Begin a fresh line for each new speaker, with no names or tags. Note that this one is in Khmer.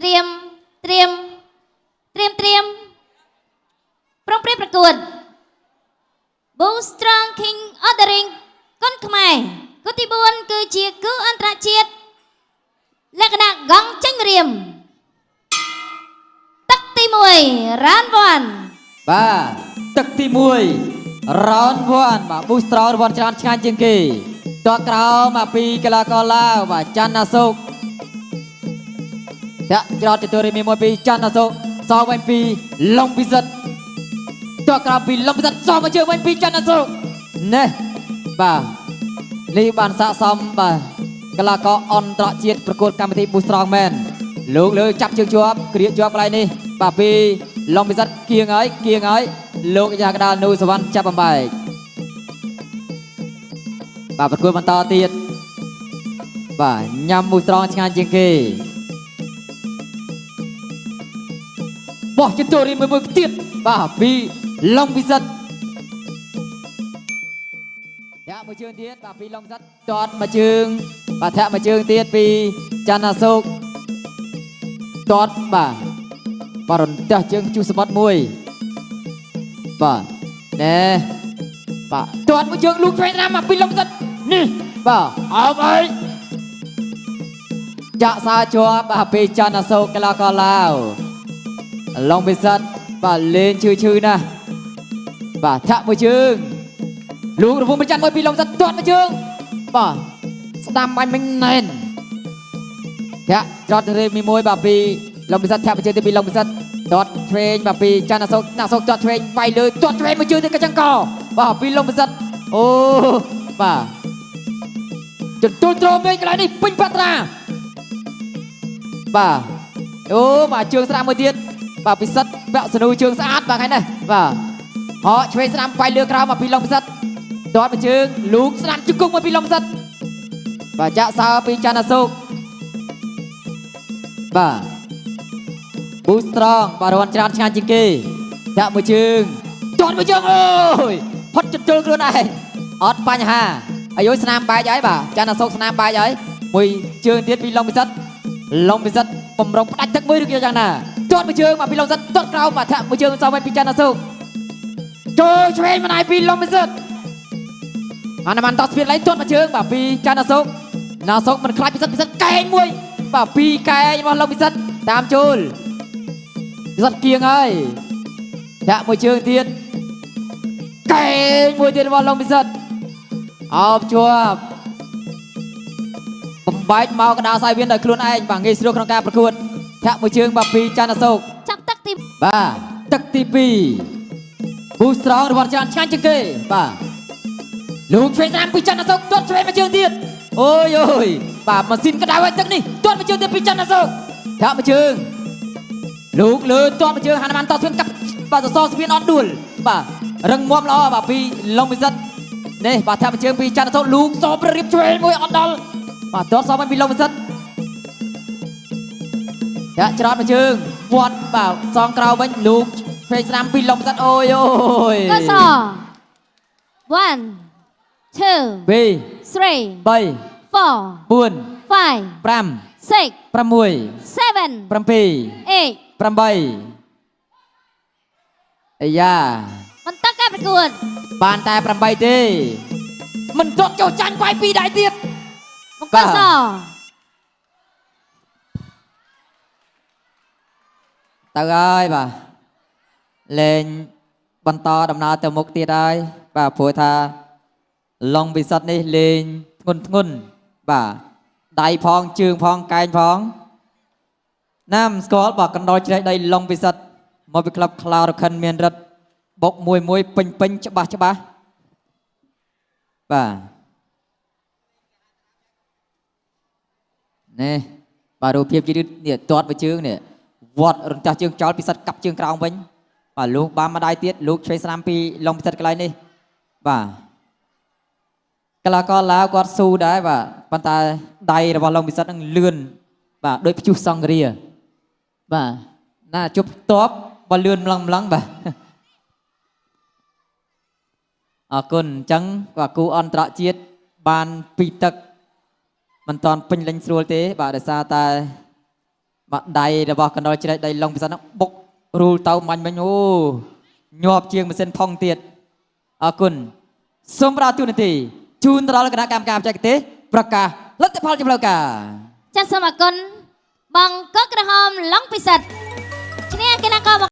ត្រៀមត្រៀមត្រៀមត្រៀមប្រុងប្រៀបប្រកួត Boost Strong King of the Ring គុនខ្មែរគូទី4គឺជាគូអន្តរជាតិលក្ខណៈកង់ចេញរៀមទឹកទី1 Round 1
បាទទឹកទី1 round 1បាទ Boost Strong រង្វាន់ច្រើនឆ្ងាញ់ជាងគេតក្រោមមកពីកីឡាករឡាវបាទច័ន្ទអាសូកតាក់ច្រត់ទៅរីមួយពីច័ន្ទអាសូកសងវិញពីឡុងពិសិដ្ឋតក្រោមពីឡុងពិសិដ្ឋសងមកជើងវិញពីច័ន្ទអាសូកនេះបាទនេះបានស័កសមបាទកីឡាករអន្តរជាតិប្រកួតកម្មវិធី Boost Strong មែនលោកលើចាប់ជើងជាប់ក្រៀកជាប់កន្លែងនេះបាទពីឡុងពិសិដ្ឋគៀងហើយគៀងហើយលោកយ៉ាកដាលនូសវណ្ណចាប់បំបែកបាទប្រកួតបន្តទៀតបាទញ៉ាំមូស្រងឆ្ងាញ់ជាងគេបោះជន្ទរីមួយមួយទៀតបាទពីឡុងពិសិដ្ឋធាក់មួយជើងទៀតបាទពីឡុងពិសិដ្ឋទាត់មួយជើងបាទធាក់មួយជើងទៀតពីច័ន្ទអាសូកទាត់បាទបាទរន្ទះជើងជុះសមុទ្រមួយបាទណែបាទទាត់មួយជើងលូកឆ្វេងស្ដាំមកពីឡុងពិសិដ្ឋនេះបាទអោបអើយចាក់សារជាប់បាទពីច័ន្ទអាសូកកីឡាករឡាវឡុងពិសិដ្ឋបាទលេងឈឺឈឺណាស់បាទធាក់មួយជើង លោករវងប្រច័នមួយពីឡុងសិតទាត់មួយជើងបាទស្ដាំបាញ់មិញណែនធាក់ច្រត់រេមីមួយបាទពីឡុងពិសិដ្ឋធាក់មួយជើងទៅពីឡុងពិសិដ្ឋទាត់ឆ្វេងបាទពីច័ន្ទអសូកណាសូកទាត់ឆ្វេងវាយលើទាត់ឆ្វេងមួយជើងទៅកញ្ចឹងកបាទពីឡុងពិសិដ្ឋអូបាទចន្ទុលទ្រមេកន្លែងនេះពេញបាត្រាបាទអូបាទជើងស្ដាំមួយទៀតបាទពិសិដ្ឋពាក់សនូជើងស្អាតបាទថ្ងៃនេះបាទហកឆ្វេងស្ដាំវាយលើក្រោមមកពីឡុងពិសិដ្ឋ ទាត់មួយជើងលូកស្ដាំជង្គង់មួយពីឡុងពិសិដ្ឋបាទចាក់សើពីច័ន្ទអាសូកបាទ Boost Strong បាទរវាន់ច្រើនឆ្ងាញ់ជាងគេចាក់មួយជើងទាត់មួយជើងអូយផុតចន្ទល់ខ្លួនឯងអត់បញ្ហាអាយុស្នាមបែកហើយបាទច័ន្ទអាសូកស្នាមបែកហើយមួយជើងទៀតពីឡុងពិសិដ្ឋឡុងពិសិដ្ឋបំរុងផ្ដាច់ទឹកមួយឬក៏យ៉ាងណាទាត់មួយជើងមកពីឡុងពិសិដ្ឋទាត់ក្រោមបាទធាក់មួយជើងសងវិញពីច័ន្ទអាសូកចូលឆ្វេងម្ដាយពីឡុងពិសិដ្ឋ អានបានតស្ពីតឡៃទាត់មួយជើងបាទពីច័ន្ទអសូកណាសូកមិនខ្លាចពិសិដ្ឋពិសិដ្ឋកែងមួយបាទពីរកែងរបស់លោកពិសិដ្ឋតាមជូលពិសិដ្ឋគៀងហើយធាក់មួយជើងទៀតកែងមួយទៀតរបស់លោកពិសិដ្ឋអោបជាប់បំបែកមកកដាសាយវៀនដោយខ្លួនឯងបាទងាយស្រួលក្នុងការប្រកួតធាក់មួយជើងបាទពីច័ន្ទអសូក
ចាប់ទឹកទី
បាទទឹកទី2 Boost Strong របស់ច្រើនឆ្ងាញ់ជាងគេបាទលោកឆ្វេងស្ដាំពីច័ន្ទអសូកទាត់ឆ្វេងមួយជើងទៀតអូយអូយបាទម៉ាស៊ីនក្តៅឲ្យទឹកនេះទាត់មួយជើងទៀតពីច័ន្ទអសូកធាក់មួយជើងលោកលើទាត់មួយជើងហានុមានតស្វៀនកាប់បាទសសរស្វៀនអត់ដួលបាទរឹងមាំល្អបាទពីឡុងពិសិដ្ឋនេះបាទធាក់មួយជើងពីច័ន្ទអសូកលោកសបរៀបឆ្វេងមួយអត់ដល់បាទទាត់សវិញពីឡុងពិសិដ្ឋ ធាក់ច្រត់មួយជើងវត្តបាទសងក្រៅវិញលោកឆ្វេងស្ដាំពីឡុងពិសិដ្ឋអូយអូយ
កស1 2
2
3
3
4
4
5
5
6
6
7
7
8
8អាយ៉ា
បន្តការប្រកួត
បានតែ8ទេមិនទាត់ចុះចាញ់វាយពីរដៃទៀត
បង្គោលស
ទៅហើយបាទលេងបន្តដំណើរទៅមុខទៀតហើយបាទព្រោះថាឡុងពិសិដ្ឋនេះលេងធ្ងន់ធ្ងន់បាទដៃផងជើងផងកែងផងណាមស្គាល់បាទកណ្ដោជ្រែកដីឡុងពិសិដ្ឋមកពីក្លឹបក្លារខិនមានរិទ្ធបុកមួយមួយពេញពេញច្បាស់ច្បាស់បាទនេះបាទរូបភាពជានេះទាត់មួយជើងនេះវត្តរន្ទះជើងចោលពិសិដ្ឋកាប់ជើងក្រោមវិញបាទលោកបានម្ដាយទៀតលោកឆ្វេងស្ដាំពីឡុងពិសិដ្ឋកន្លែងនេះបាទកីឡាករឡាវគាត់ស៊ូដែរបាទប៉ុន្តែដៃរបស់ឡុងពិសិដ្ឋនឹងលឿនបាទដូចព្យុះសង្គ្រាបាទណាជប់តបបើលឿនម្លឹងម្លឹងបាទអរគុណអញ្ចឹងបាទគូអន្តរជាតិបានពីរទឹកមិនតាន់ពេញលេញស្រួលទេបាទដោយសារតែ បាទដៃរបស់កណ្ដុរជ្រែកដៃឡុងពិសិដ្ឋហ្នឹងបុករូលទៅមាញ់មិញអូញាប់ជាងម៉ាស៊ីនផុងទៀតអរគុណសូមផ្ដល់ទូនាទីជូនទៅដល់គណៈកម្មការបច្ចេកទេសប្រកាសលទ្ធផលជាផ្លូវការ
ចាសសូមអរគុណបងកុកក្រហមឡុងពិសិដ្ឋឈ្នះកីឡាករប